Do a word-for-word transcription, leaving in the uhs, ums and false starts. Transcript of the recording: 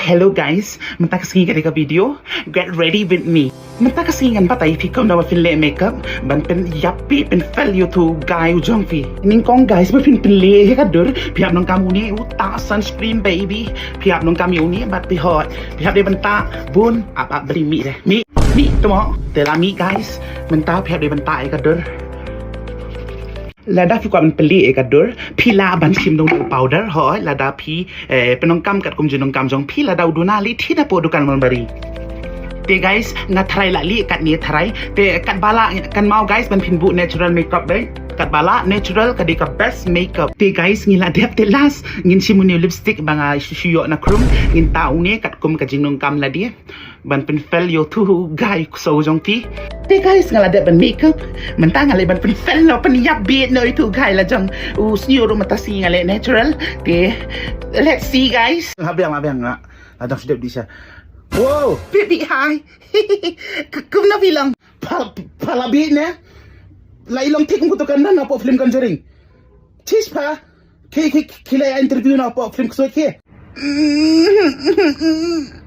Hello guys, mynta ka sngi ka dei ka video Get Ready With Me. Mynta ka sngi ngan batai ïa phi kumno ba phin leh makeup ban pynïap phi, pynfell ïa utu u guy u jong phi. Nyngkong guys, ba phin pynleh ïa ka dur, phi hap nang kam une, u tah sunscreen baby. Phi hap nang kam ïa une bad phi hot. Phi hap dei ban tah bun, ap ap bri mih deh. Mih, mih tmo, te la mih guys. Mynta phi hap dei ban tah ïa ka dur. Lada phi kwah ban pynleh ïa ka dur, phi lah ban shim da une u powder, hooid, lada phi eh, pyndonkam katkum jingdonkam jong phi, lada u duna leh thik napoh dukan Mulberry. Te guys, nga tharai la leh katne tharai. Te katba lah, kynmaw guys, ban phin buh natural makeup dei. Katba lah natural ka dei ka best makeup. Te guys, ngi la dep te last, ngin shim une u lipstick ba nga shu shu ïoh na khrum, ngin tah une katkum ka jingdonkam lade ban pynfell ïa utu u guy ksew jong phi. Te guys, nga la dep ban makeup. Mynta nga leh ban pynfell noh, pynïap bit noh ïa utu u guy la jong. U sniew ruh mynta sngi nga leh natural. Te let's see guys. La biang, la biang, la, la dang shu dep dih sha. Wow, bit bit hai. K- kumno phi long? Pha, pha la bit ne? La i long thik kum utu u kyndan hapoh film Conjuring. Chish pha. Ki, ki, ki la interview na hapoh film Ksuid ki.